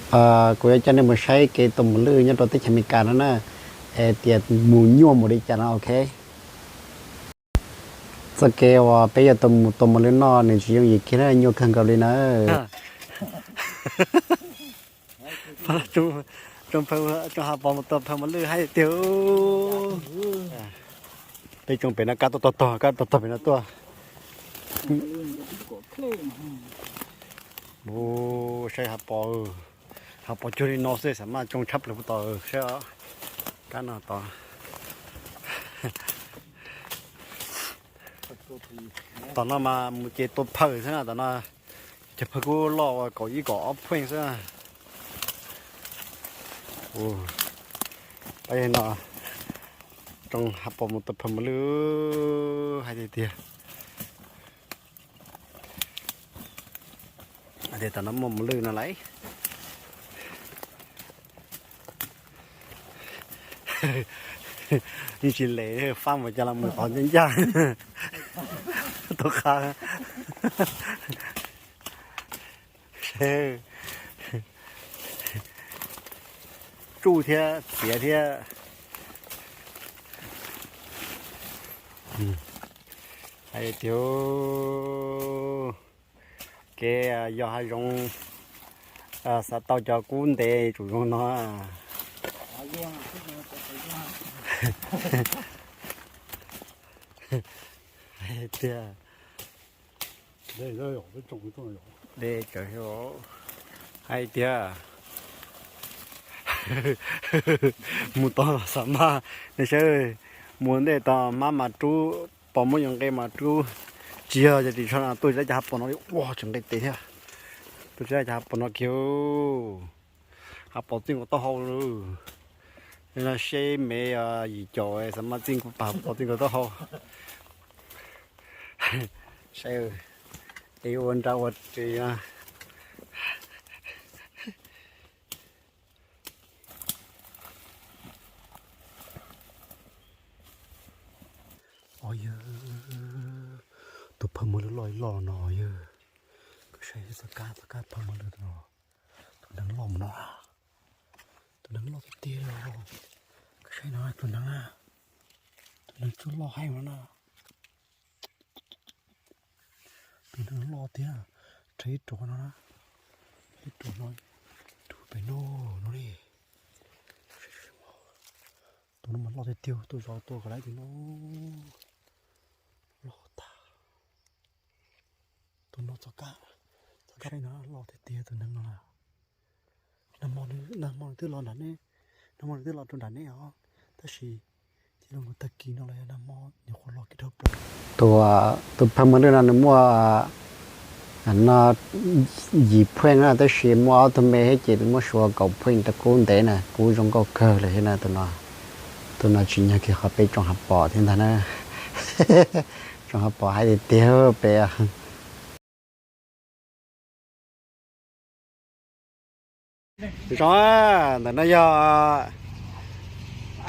Kuv yuav coj nej mus saib kev tua mos lwj nyob rau teb chaws Amelikas no na, es tias mus nyuaj mus li cas no, ok. Txoj kev uas peb yuav tua mos lwj noj nws tsis yooj yim kiag na, nyuaj kawg nkaus li na. Tsoom hav pos mus tua phaj mos lwj haib tiag. Peb tsoom pem no kab tuaj tog tog, kab tog tog pem no tuaj. Saib hav pos, hav pos cuag li no xwb xav mas tsoo tshaj plaws puag tod, saib os. Kab no tod, tom no mas mus ces tua phaj xwb na, tom no cov phaj kub loj ua kaum ib kaum ob pheej xwb. Pab no tsoom hav pos mus tua phaj mos lwj haib tiag tiag. Tias tom no muaj mos lwj no lawm. Yeej tsis lem, fab mus cas los mus qhov ncaj ncaj. Tus qab tsuj thiab txiav thiab. Hais tias kev yos hav zoov xav tau cov kub ntev tsum zoo no. Tias de, hais tias mus tod xav mas nej saib, mus ntej tod mab mas rub, pos muab yuav nqe mas rub, tsis yog ces ris tsho no tuaj tsis tau cov hav pos no li, ua tsis nqe tes thiab, tuaj tsis tau cov hav pos no kiag. Hav pos txij nkaus taub hau lawm. No seb me yim caum xav mas txij nkaus pos txij nkaus taub hau. Saib, es ua nra ua ris na. Os yawg, tus phaj mos lwj loj loj no yawg. Koj saib txoj kab, txoj kab phaj mos lwj no, tus neeg loj mus no. Tus neeg loj tiag tiag li os. Koj saib no tus neeg na, tus neeg tsuas loj heev no na. Tus neeg loj tiag, rhe ib ruam no na, ib ruam no, rug pem no, no li. Tus no mas loj tiag tiag, tuaj zov tua kom lawv tus no loj tag. Tus no txoj kab, txoj kab no loj tiag tiag tus neeg no na. Nag hmo nws twb los nram ne, nag hmo nws twb los rau nram ne os, tab sis tij laug nkaus tag kis no los yog nag hmo nws qhuav los kiag dhau plaws. Tus, tus phaj mos lwj no nws muaj no yim pheej na, tab sis muaj ob tug me thiab ces nws muaj suav kaum pheej rau kub ntev na, kub zoo nkauj kawg li thiab na tus no. Tus no tsim nyog kiag qhov peb tsoom hav pos thiab ntag na. Tsoom hav pos haib tiag tiag peb. Zoo, ntawm no yog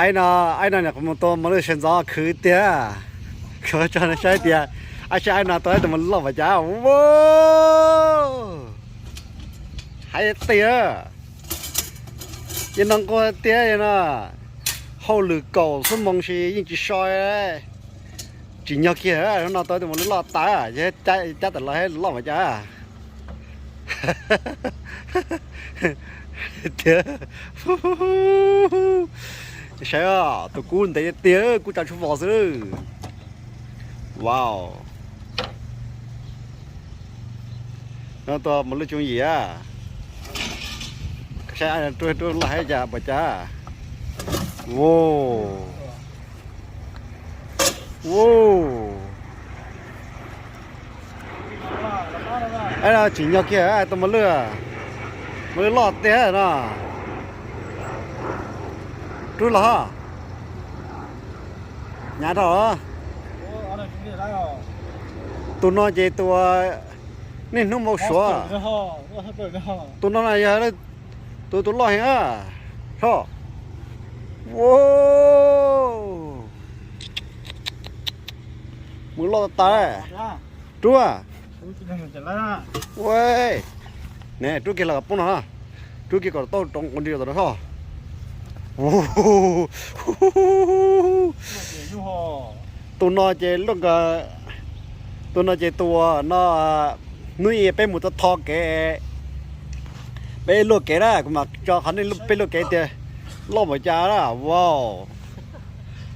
aib no, aib no nws mus tua mos lwj sawv ntxov khwv tiag. Kuv tso saib tias, aib saib aib no tua ib tug mos lwj loj npaum cas. Haib tiag. Yog no nquag tiag yog no, hauj lwm kaum xuab moos sis yeej tsis so. Tsim nyog kiag no tua tus mos lwj loj tas, cab tawm los loj npaum cas. Tiag. Saib tus kub ntev tiag, kub tsa tshuaj vos xwb. Wow. No tua mos lwj tsooj yim a. Saib rub rub loj haib cas npaum cas. Wow. Wow. Aib no tsim nyog kiag tua mos lwj, mos lwj loj tiag no. Rub los, hnyav dhau. Tus no ces tus niaj hnub npau suav. Tus no na yog tus, tus loj heev a. Hos. Mus loj tas tas. Rub. Ua, ne rub kiag los kom poob no. Rub kiag kom tau roob ua nri tom no ho. Tus no ces luaj, tus no ces tus no, hnub ib peb mus txog tho kev, peb luaj kev na, kuv mam tso qhov nej peb luaj kev tias loj npaum cas na. Wow,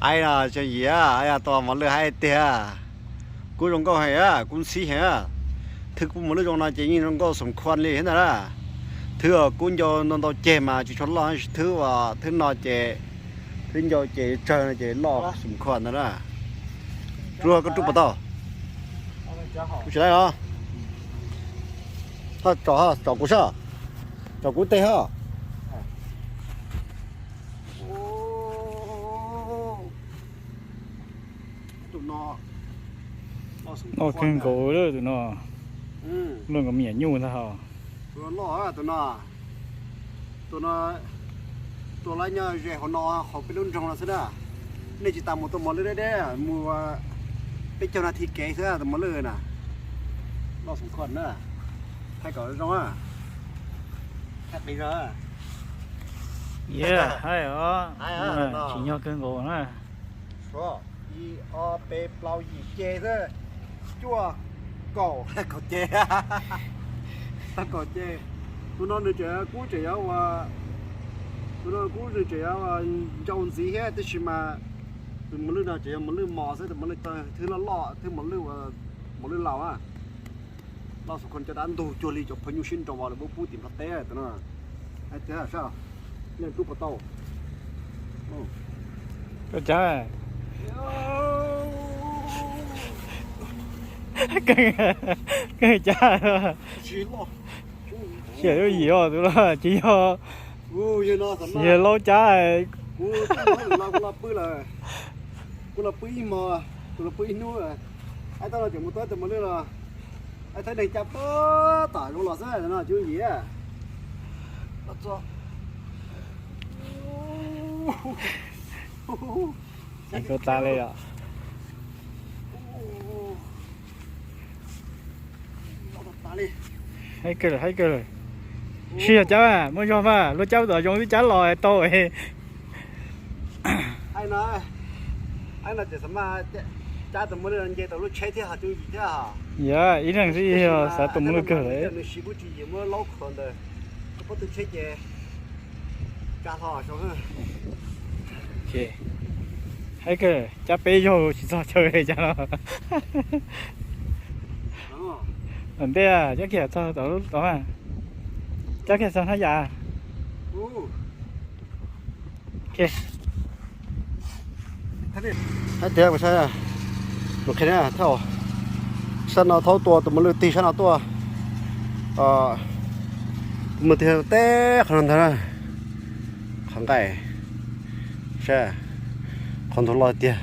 ai no tseem yim, ai tus mos lwj hais tiag, kub zoo nkauj heev, kub ntxhib heev. Thwb kub mos lwj zoo no ces yeej zoo nkauj xoom khuam li thiab ntag na. Thwb kub ncau ntau ntau ceg mas tsis tshua loj, thwb, thwb no ces, thwb ncau ces tsawg no ces loj xoom khuam ntag na. Rub koj rub puas tau? Rub tsis tau los? Tsom, tsom kuv soj, tsom kuv tej ho. Loj kawg nkaus lawm tus no. Luaj nkaus me nyuam nyuj ntag ho. Tus no, tus no, tus lawv nyob ze hauv no, hauv peb lub nroog no xwb na. Nej tsis tas mus tua mos lwj deb deb, mus peb caug nas this kev xwb tus mos lwj na. Loj xoom khuam na. Thaij kom zoo, thaij qis zog. Yog, haib os, tsim nyog kawg nkaus na. Ib, ob, peb, plaub, yim, ce xwb. Cuaj, kaum, kaum ce. Tau kaum ce. Tus no nws tseem, kub tseem yuav ua, tus no kub nws tseem yuav ncau ntxiv thiab, tab sis mas tus mos lwj no tseem yog mos lwj mos xwb, tus mos lwj thwb loj loj, thwb mos lwj, mos lwj laus na. Loj xoom khuam, cov dab ntug cuag li cov phaj nyuj sib nraus lawv muab pub tim Nplog teb tus no. Hais tias sab, nej rub puas tau? Koj cav, koj cav, xiam lub yim os tus no ces yog, yog laub cab. Kuv los pw ib hmo, kuv los pw ib hnub, tab tom los tseem mus tua tus mos lwj los, thawj neeg cab pag tom zoov los xwb no cov yim. Tsis tau tas li os. Haib kawg, haib kawg. Sib yog cab mas muaj zog mas, luag cab tom zoov twb cab los tau. Yog ib leeg xwb yog xav tua mos lwj kawg lawm. Haib kawg, cab peb zaug tsis txog chaw li cas no. Tom ntej cab kiag txog tom, tom, cab kiag txog hnab yas. Hais tias kuv saib, mus qhia na, thaum sab no thaub tua tus mos lwj tig sab no tuaj, tus mos lwj tig teb qhov no ntag na, qhov nqaij, saib, qhov ntug loj tiag.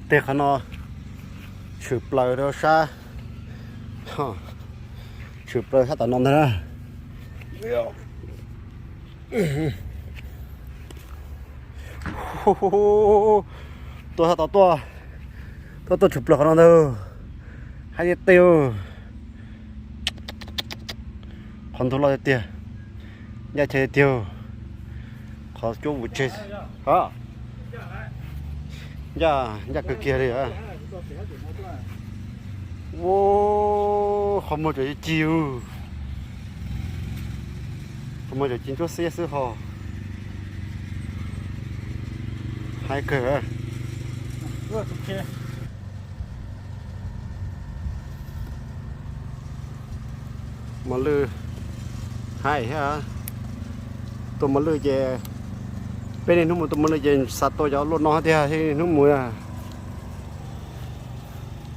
Tej qhov no tshwm plaws rau sab, tshwm plaws sab tom no ntag na. Tuaj sab tod tuaj, tuaj tuaj tshwm plaws qhov no ntag. Haib tiag tiag, qhov ntug loj tiag tiag, ncaj tiag tiag, qhov cuab vus tseg, ncaj, ncaj kawg kiag li. Ua, qhov muag tseem ci, qhov muag tseem ci ntsuab xiab xwb ho. Haib kawg. Mos lwj haib thiab. Tua mos lwj ces peb niaj hnub mus tua mos lwj ces xav tua cov luaj no tiag thiaj niaj hnub mus.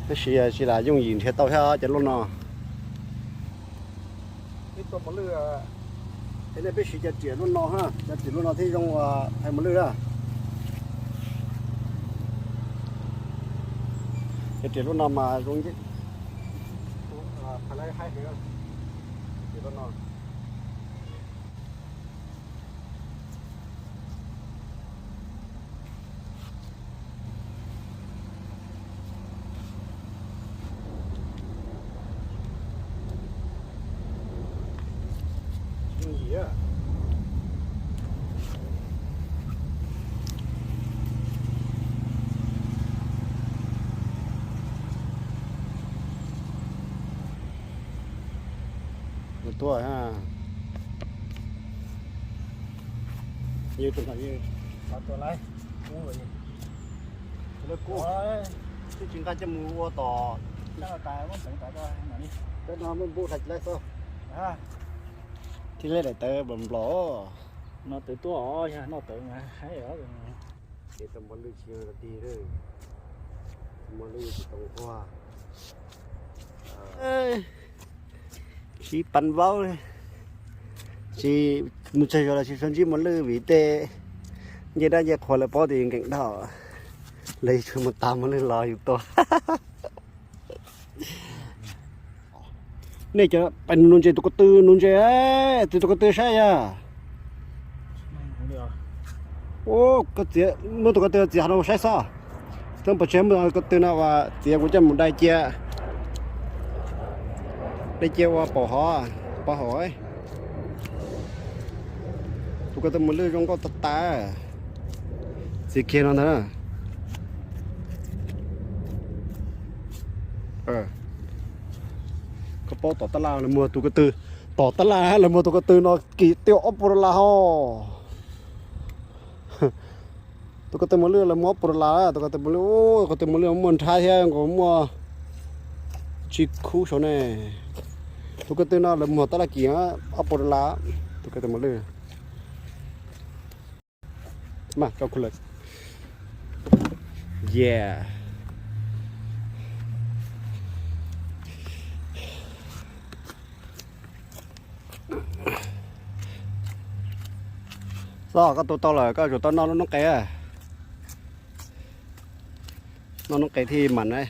Tab sis tsis lam yooj yim nrhiav tau thiab cov luaj no. Peb tua mos lwj, es nej peb siv cov riam luaj no, cov riam luaj no thiaj zoo ua thaiv mos lwj na. Cov riam luaj no mas zoo, thaiv lawv haib heev, riam luaj no. Mus tuaj ha. Yus tus no yus. Tua lawm. Kub lawm. Kub. Twb tsis nqa coj mus ua tom. Cov no muaj npub hlais tsis laib xwb. Thiaj li daim tawv nplom nplom. No tawv tuaj os, yog noj tawv mas haib os. Ces tau mos lwj tsis yog dig, mos lwj tsis tau nquag. Tsis pab vaub, tsis mus tsawg zaus los tsis tshua ntsib mos lwj vim tej ncej dab ncej qhua lawv paub tias nkees dhau, lawv tsis mus tas mos lwj los yus tua. Nej cov pais nuv ntses tus ko tw, nuv ntses, txiav tus ko tw saib yog. Ub, koj txiav, muab tus ko tw txiav hov no saib xwb. Txob pov tseg, muab ko tw no as txiav kuv coj mus dai cia. Dai cia ua paum hov, paum hov. Tus ko tw mos lwj zoo nkauj tag tas. Txiav kiag no ntag na. Koj paub tom tab laj lawv muag tus ko tw, tom tab laj lawv muag tus ko tw no kim tiaj ob puas dollar hos. Tus ko tw mos lwj lawv muag ob puas dollar, tus ko tw mos lwj, tus ko tw mos lwj muaj nrhab thiab nkaus muaj tsis khub saud ne. Tus ko tw no lawv muag tab laj kim ob puas dollar, tus ko tw mos lwj. Mas rau kuv lawm. Yeah. Xov, koj tua tau lawm koj yuav tau noj lub noob qes. Noj noob qes thiaj mam na.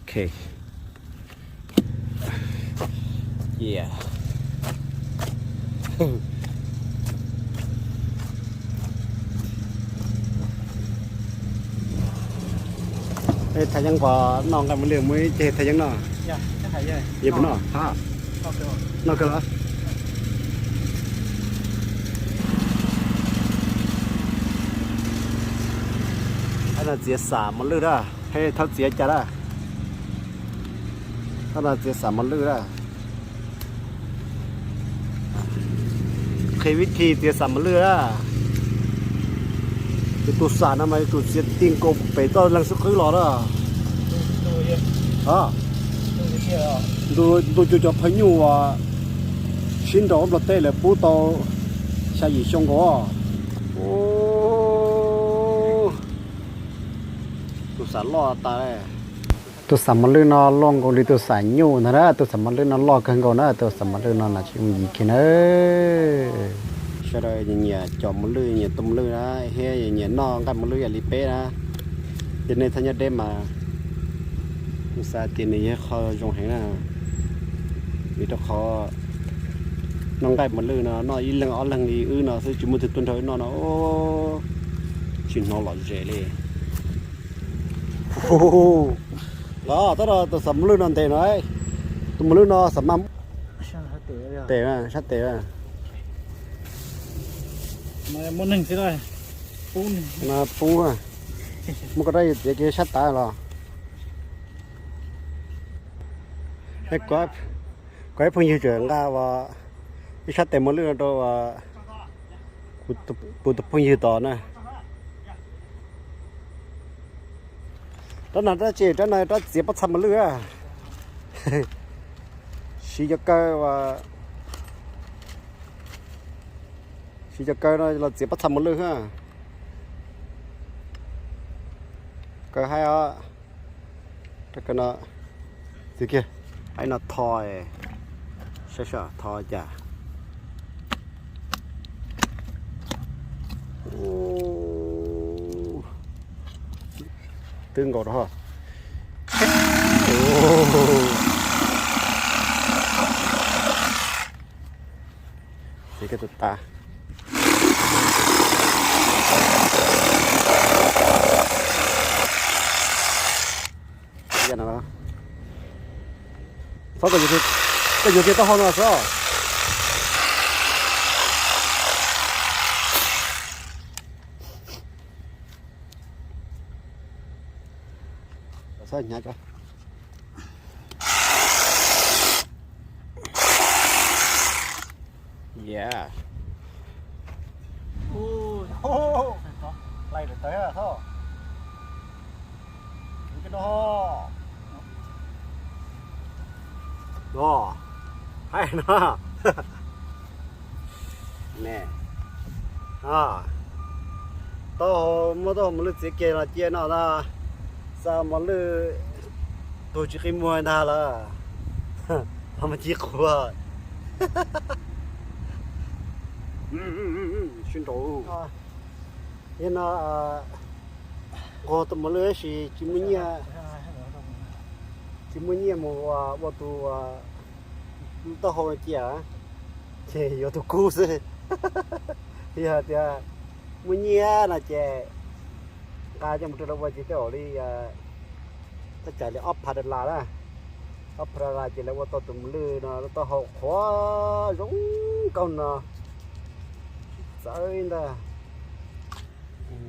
Ok. Yeah. Thaj yeeb puas noj nqaij mos lwj, muaj ib ceg thaj yeeb noj. Yog puas noj? Noj kawg los? Thaj no txiav xam mos lwj na, peb thaj txiav cas na. Thaj no txiav xam mos lwj na. Qhia vib thi txiav xam mos lwj na. Tus xam no mas tus txiav ti nkaus pem txoj leeg xwb qwb los na. Ntu cuag cov phaj nyuj uas sib nraus nplog teb lawv pub tau xya yim xyoo nkaus. Tus xam loj tas. Tus xam mos lwj no loj nkaus li tus xam nyuj ntag na, tus xam mos lwj no loj kawg nkaus na, tus xam mos lwj no na tsis yooj yim kiag na. Sawv daws nyiam cov mos lwj, nyiam tua mos lwj na, thiab nyiam noj nqaij mos lwj ib yam li peb na, ces nej txhob nyob deb mas. Kuv xav tias nws yog qho zoo heev na, vim rau qhov noj nqaij mos lwj no noj ib leeg ob leeg li wb no xwb, tsis muaj twg tuaj nrog wb noj no, tsis hnov lom zem li. Los tab no tus xam mos lwj no ntev no, tus mos lwj no xam maj tes, sab tes. Muaj neeg xwb, pub, muab koj rab yus txiav kiag sab tav los. Kuv ib phooj ywg tseem nqa ua ib sab tes mos lwj no rau kuv tus phooj ywg tos na. Rab no rab tsi, rab no rab txiav pob txha mos lwj. Siv cov kaw, siv cov kaw no los txiav pob txha mos lwj. Kaw haib os. Kaw no txiav kiag, haib no tho, saib saib tho cas. Twb nkaus rau. Txiav kiag tus tas. Xob, koj yuav kiag taub hau no Xob. Xob hnyav tso. Yeah. Ui, hlais lawm tawv Xob. Ua ke no. No, haib no. Ne, taub hau, muab taub hau mos lwj txiav kiag los cia no na. Xa mos lwj tuag tsis qi muag ntag lawm. Ho mas ci qhuav. Sib nraus. Yog no nqug tus mos lwj tab sis tsis muaj nyiaj, tsis muaj nyiaj mus ua tus taub hau cia, ces yuav tus kub xwb. Yog tias muaj nyiaj no ces nqa coj mus rau lawv ua ces tej zaum li, tej zaum li ob phav dollar na. Ob phav dollar ces lawv ua tau tus mos lwj no taub hau qhuav zoo nkauj no. Txawv ntag.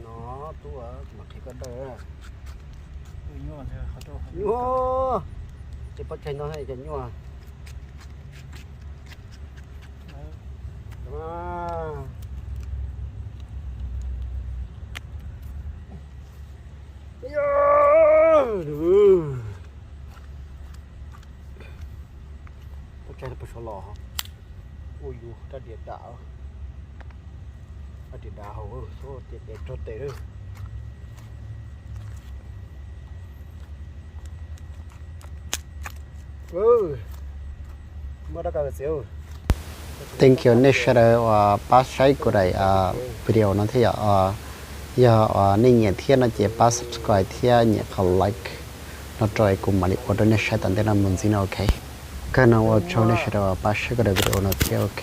No, tub, kuv mam qhia koj dawj. Nyuaj, ces pob tsaig no ces nyuaj. Pob tsaig no puas sov los? Ua yus rab diav dam, rab diav dam hauv, tias tes rog tes lawm. Thank you nej sawv daws uas pab saib kuv daim video no thiab yom. Yog uas nej nyiam thiab no ces pab subscribe thiab nyem qhov like no rau es kuv mam li ua rau nej saib tom ntej no mus ntxiv no, ok. Kawg no ua tsaug nej sawv daws uas pab saib kuv daim video no thiab, ok.